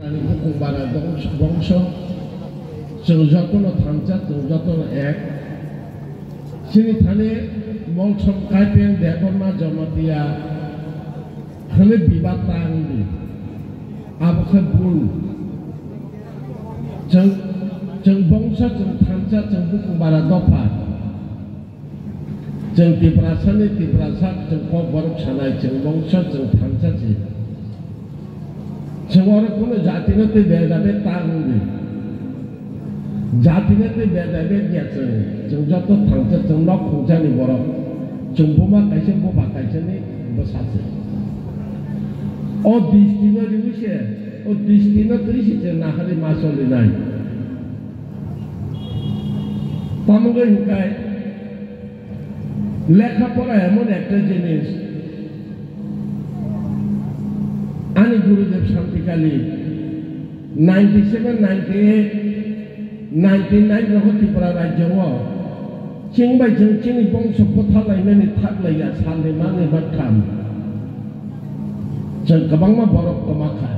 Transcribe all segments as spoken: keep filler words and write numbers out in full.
Ani bukung bara bongso, bongso, chwng jotono thansa, chwng jotono ek. Chini thani Mongsom Kaipen Debbarma Jamatia hwnwi bibat ta wngdi. Abo khe bul. Chwng, chwng bongso, chwng thansa, chwng bukung bara dopha. Chwng Tiprasani Tiprasa, chwng kok borok sanai, chwng bongso, chwng thansa se. Chwng oro kunu jatino tei beda bed ta wngdi. Jatino tei beda bed ya chwng, chwng joto thansa, chwng nok khungjani borok. Chwng buma kaisa, buba kaisani bwsa se. O distino riwi se, o distino twi se chwng nahari ma solinai. Tamo wngkha hwnkhe lekha pora emon ekta jinis, ani Gurudev Santikali ninety seven, ninety eight, ninety nine rogo Tripura rajyo o chwng bai chwng chini bongso bwtharlaimani thaklaiya salni manwi mantham. Chwng kwbangma borok tongma kha.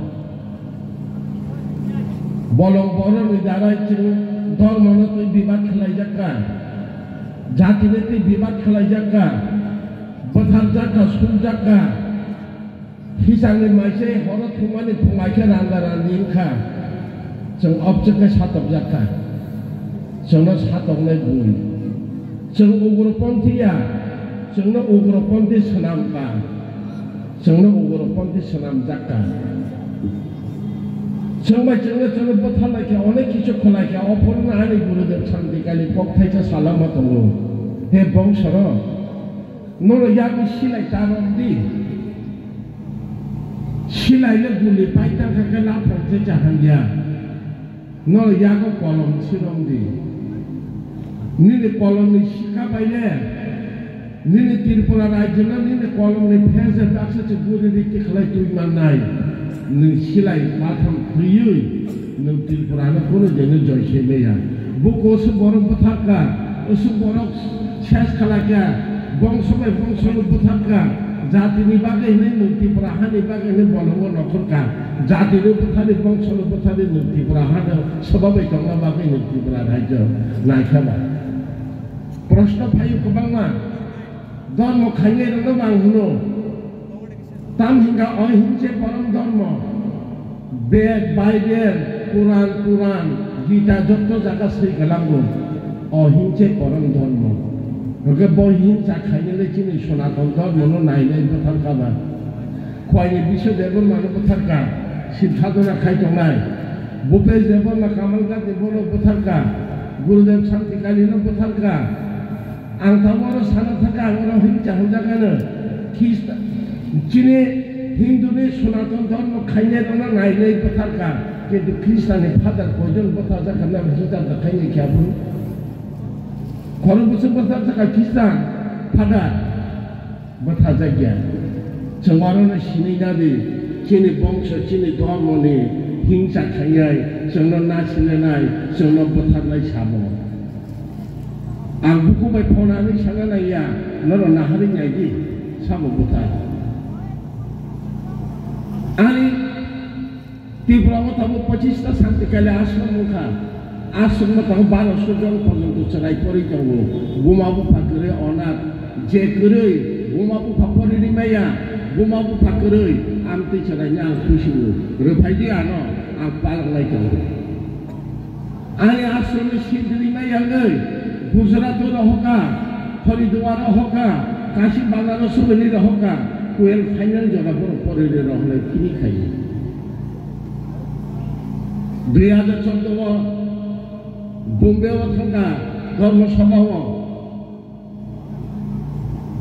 Bolong borokni darai chwng dhormono twi bibad khlaijakka, jatini twi bibad khlaijakka, bwtharjakka, sukjakka, hisangni maisai horo thumani phungaikhe randa randi wngkha, chwng obchwkhe satokjakka, chwngno satoknai bui. Chwng ugroponthi ya, chwngno ugroponthi swnamkha, chwngno ugroponthi swnamjakka. Chwng bai chwngno chwngno bwtharlaikha, onek kichu khwlaikha, ophorno ani Gurudev Santikali kok thaisa salama tongo. He bongsorok, nono yagwi silai ta romdi. Silaino guli paitangkha khe laphang se cha hamya. No yago kolom sirong di. Nini kolomni sika bai le, nini Tripura rajyono nini kolomni phensa baksa se guri rikti khlai twi mannai. Nwng silai batham khwiwi nwng Tripurano kunu jeno joi se meya. Buko se borok bwtharka, se borok ses khalakya, bongso bai bongsono bwtharka, jatini bagwi hwnwi nwng Tripura hani bagwi hwnwi bolongo nokhorka, jatini bwthari bongsono bwthari nwng Tripura hano sobabai tongna bagwi nwng Tripura rajyo naikha ba. Proshno phaio kwbangma, dhormo khainai rokno bo ang hwno, tam hwnkha ohingse porom dhormo. Bed, Bible, Quran, Quran, Gita jotto jaga swi kwlango, ohingse porom dhormo. Hwnkhe bo hingsa khainani chini Sonaton dhormono nainai bwtharkha ba. Khwaini Biswa Debbarmano bwtharkha, sil sadhona khai tongnai. Bhupesh Debbarma Kamalghat ni bono bwtharkha, Gurudev Santi Kalino bwtharkha. Ang tabuk oro sana thangkha, ang oro hingsa hwnjakgano. Khristan, chini Hinduni Sonaton dhormo khainai rokno nainai bwtharkha, kintu Khristanni father koijon bwtharjakha na hwnjakha khainai khe abo? Khorok bwswk bwtharjakha Khristan father? Bwtharjakya. Chwng orono sinina di, chini bongso, chini dhormoni hingsa khainai, chwngno nasinanai, chwngno bwtharnai sabo. Ang buku bai phone ani sana naiya, norok naharwi naidi, sabo bwthar. Ani Tripura o tabuk pochista Santi Kali ashram wngkha. Ashram o tabuk baro so jon porjonto chwrai porwi tongo. Buma bupha kwrwi onath, je kwrwi buma bupha pori rimaya, buma bupha kwrwi amtwi chwraino ang khusingo. Rwphaidi ano, ang paloknai tongo. Ani aswrwngni sindri mai yangwi Gujarat o rohoka, Haridwar o rohoka, Kashi Bangla o subini rohoka, twelve final jora borok porwi rwi rohornai phini khai. Dui hajar chordo o Bombay o thangkha Dharma Sabha o.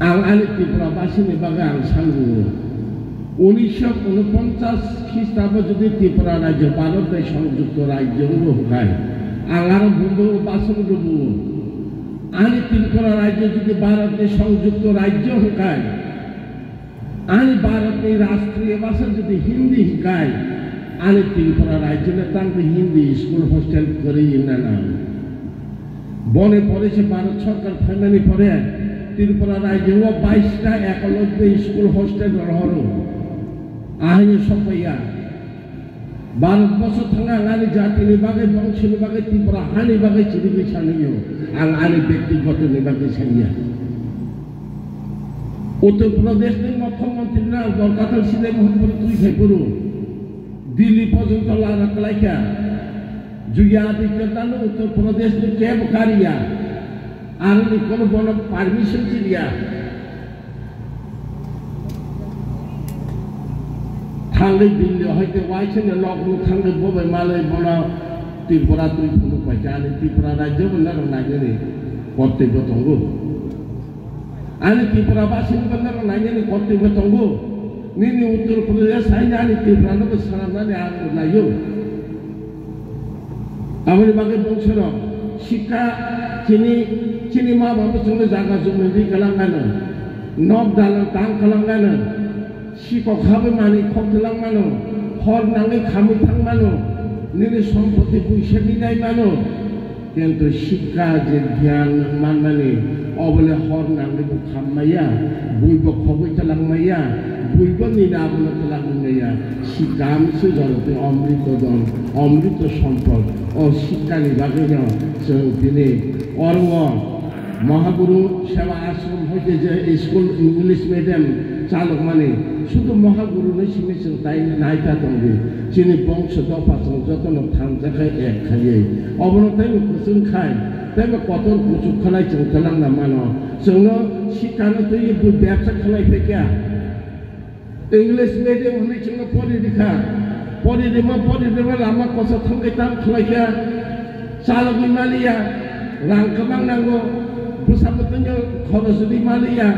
Ang ani Tripura basini bagwi ang sango, unisho unoponchas Khristabo jodi Tripura rajyo Bharat bai songjukto rajyo wngbo hwnkhe, ang aro Bombay o basong rwbo. Ani Tripura rajyo jodi Bharat ni songjukto rajyo hwnkhe, ani Bharat ni rashtriyo bhasha jodi Hindi hwnkhe, ani Tripura rajyo no tangwi Hindi school hostel kwrwi wngna nang. Boni pore se Bharat Sarkar phaimani pore Tripura rajyo o bais ta ekologyo school hostel rohoro. Ahai sokpaiya. Bharat borsho thangna ang ani jatini bagwi, bongshoni bagwi, Tripura hani bagwi chirigwi sanwi o. Ang ani bektigotoni bagwi sanya. Uttar Pradeshni mukhyamantri no ang Dorkatal Sinai Mohan Puri twi khai phuru Delhi porjonto lana kwlaikha. Yogi Adityanath no Uttar Pradeshni kebo kariya. Aroni kono bono permission chiriya. Thangwi Delhi hoite waisene logno thangwi bobai malai bono Tripura twi phunuk paikha, ani Tripura rajyo bo norok nainani kortobyo tongo. Ani Tripura basini bo norok nainani kortobyo tongo. Nini Uttar Pradesh haino ani Tripura no bo swnamnani ang naio. Aboni bagwi bongsorok sikha chini, chini ma babu chwngno jaga jumi ri kwlangmano, nok dalan tang kwlangmano, sikok habwi manwi khok twlangmano, hor nangwi khamwi thangmano, nini sompoti buisagwi naimano. Kintu sikha je gyan manmani, obole hor nangwi bo khammaya, buibo khogwi twlangmaya, buibo nini abono twlangwi maya. Sikam se jorotwi omrito don, omrito sompod. O sikkani bagwino chwng tini oro Mahaguru Seva Ashram hoite je school English medium chalokmani, sudu Mahaguru ni simi chwng tai naita tongdi. Chini bongso dopha chwng jotono thangjak khai ek khaiwi. Obono taibo kwchwng khai, taibo kotor kuchuk khlai chwng twlangna mano. Chwngno sikkano twiwi bui bebsa khlai phaikha. English medium hwnwi chwngno pori rikha. Pori rima, pori rima lama kosa thangwi tam khlaikha. Chalogwi maliya, rang kwbang nango, bwsa bwtwino khorosrwi maliya,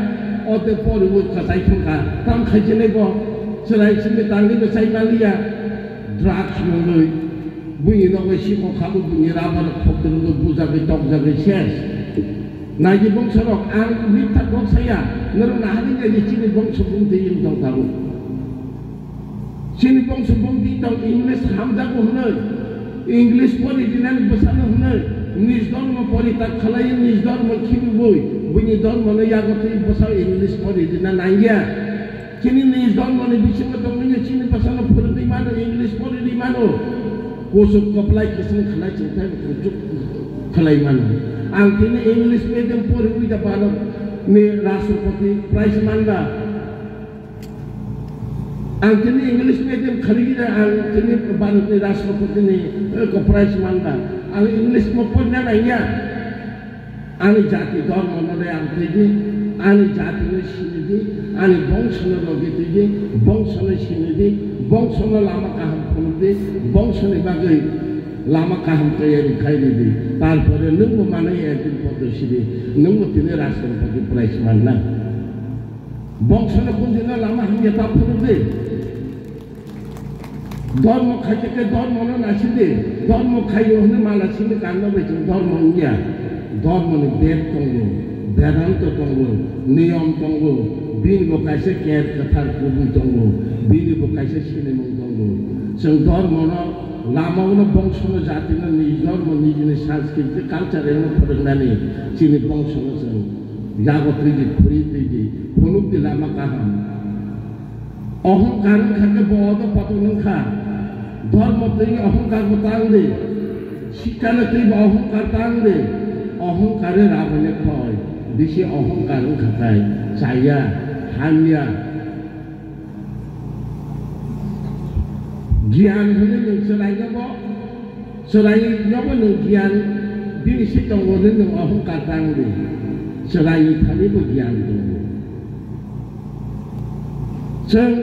o tei poriwi kwchai thangkha. Tam khaichinai bo, chwrai simi tangwi bo chai maliya, drugs nungwi, buini nogwi siko khabu, buini rubber khokdrwngwi bujagwi tokjagwi ses. Naidi bongsorok, ang mitha kok saya, norok nahagwi naidi chini bongso bumtwi wng tong tabuk. Chini bongso bumtwi tong English hamjago hwnwi, English pori rinani bwsano hwnwi, nij dormo poritak khlaiwi nij dormo khibiwi, buini dormono yago twi bwsao English pori rina nangya. Chini nij dormoni bisingo tongmani chini bwsano phwrwngwi mano, English poriwi mano. Kuchuk kwplai kiching khlai chwng tei kuchuk khlai mano. Ang tini English medium poriwi da Bharat ni Rashtrapati prize manda. Ang tini English medium khaliya, ang tini Bharat ni Rashtrapati ni, eh, ko prize manda. Ang English mo porina nangya. Ani jati dormo no le ang twi di, ani jati no sini di, ani bongso no logi twi di, bongso no sini di, bongso no lama kaham phunuk di, bongso ni bagwi lama kaham tayari khai di di. Tarpore nwng bo manai ekdin podo sidi, nwng bo tini Rashtrapati prize manna. Bongsono kundina lama hamya ta phunukdi. Dormo khaikhe khe dormono naisidi. Dormo khaiyo hwnwi mala simi kanno bai chwng dormo wngya. Dormoni bed tongo, Vedanta tongo, niyom tongo, bini bo kaisa ker kwthar kubui tongo, bini bo kaisa sinimung tongo. Chwng dormono, lamaono, bongsono, jatino, nij dormo, nijini sanskriti, culture-no phwrwngnani chini bongsono chwng yago twi di, khuri twi di, phunuk di lama kaham. Ohongkar wngkha khe bo odo patok wngkha. Dhormo twi ohongkar bo tang di. Sikha no twi bo ohongkar tang di. Ohongkar e rabani khoi. Bisi ohongkar wngkha khai chaya, hamya. Giyan hwnwi nwng chwraino bo, chwraino bo nwng giyan bini si tongo hwnwi nwng ohongkar tang di. Chwraini thani bo giyan tongo. Chwng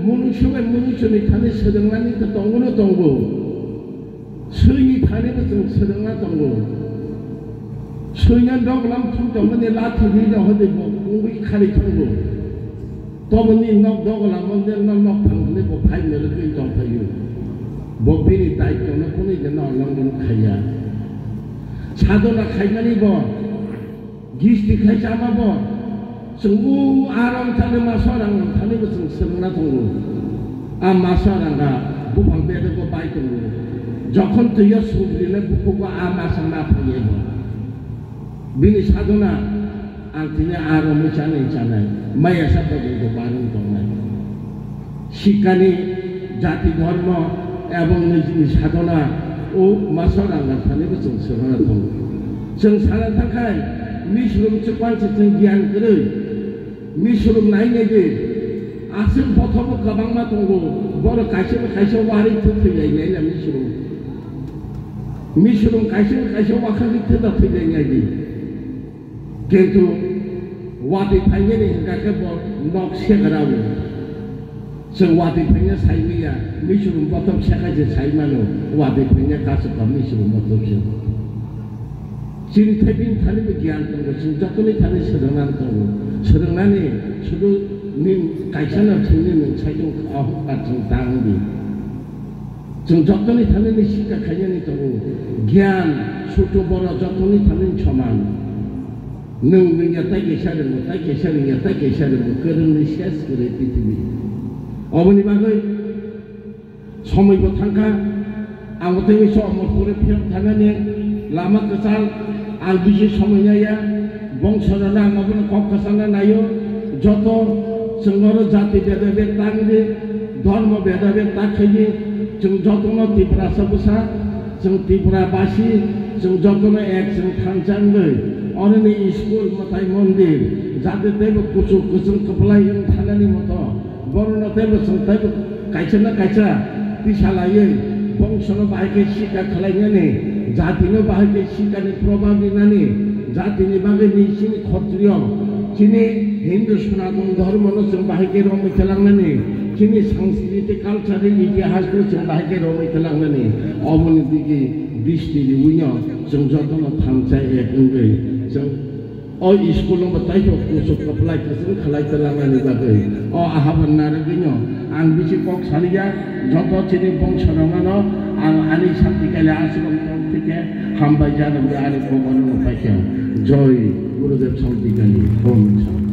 munukso bai munuksoni thani swrwngmani to tongo no tongo. Swini thani bo chwng swrwngna tongo. Swino doglam thum tongmani lathi ri no hodi bo wngwi khari thango. Toboni nok doglam mande no nok thang hwnwi bo phai mero twi tong phaio. Bo bini daityo no kuni de no nang khaiya. Sadona khaimani bo gisti khai chama bo. Chwng o aram thani masa rang thani bo chwng swrwngna tongo. A masa ranga buphang bedego bai tongo. Jokhon twiyo sugri le bukugo a masa na phaiye bo. Bini sadona ang tini aram chanai chanai maya sa pojong ko barung tongnai. Sikhani jati dhormo Aboni nijini sadhana o masa rang rang thani bo chwng swrwngna tongo. Chwng sana thangkhai, Misurum chwkmang se chwng giyan kwrwi. Misurum nai nai di. Aswk bothobo kwbangma tongo. Borok kaisa kaisa wari thwi thwi lai nai na Misurum. Misurum kaisa kaisa wakhagwi theda thwi lai nai di. Kintu watwi phainani hwnkha khe bo nok segra o. Chwng watwi phaina sai manya, Misurum bothop sekha je sai mano, watwi phaina kasu ka Misurum bothop se. Chini thai bini thani bo giyan tongo, chwng jotoni thani swrwngnani tongo. Swrwngnani sudu nin kaisa no chwngni nwng saitung ahok ka chwng tang di. Chwng jotoni thani ni sikha khainani tongo. Giyan, sutu boro jotoni thani soman. Nwng nwngya tai kaisa rwngo, tai kaisa rwngya, tai kaisa rwngo, kwrwngni ses kwrwi prithibi. Oboni bagwi somoi bo thangkha, ang tei so Amarpur phiyok thanani lama kwchal, ang bisi somoi naiya, bongsorok ang obono kok kwchangna naio, joto chwng oro jati beda bed tangdi, dhormo beda bed ta khaidi, chwng jotono Tiprasa bwsa, chwng Tripura basi, chwng jotono ek chwng thansa wngwi, oroni school, mwtai mondir, jati teibo kuchuk kwchwng kwplai wng thanani moto, borokno teibo chwng teibo kaisa na kaisa tisa laiwi bongsono bahai khe sikha khlainani, jatino bahai khe sikhani probab rinani, jatini bagwi ni chini khotriyo, chini Hindu Sanatan Dhormono chwng bahai khe romwi tlangnani, chini sanskriti culture itihasno chwng bahai khe romwi tlangnani, oboni digi dristi riwino chwng jotono thansa ek wngwi chwng o school no bo taisok kusuk kwplai kwchwng khlai tlangnani bagwi o ahaba narwgwino ang bisi kok saliya, joto chini bongsorokno ang ani Santikali aswk tong thike hambai jano ani koborno paikha. Joi Gurudev Santikali. Om Shanti.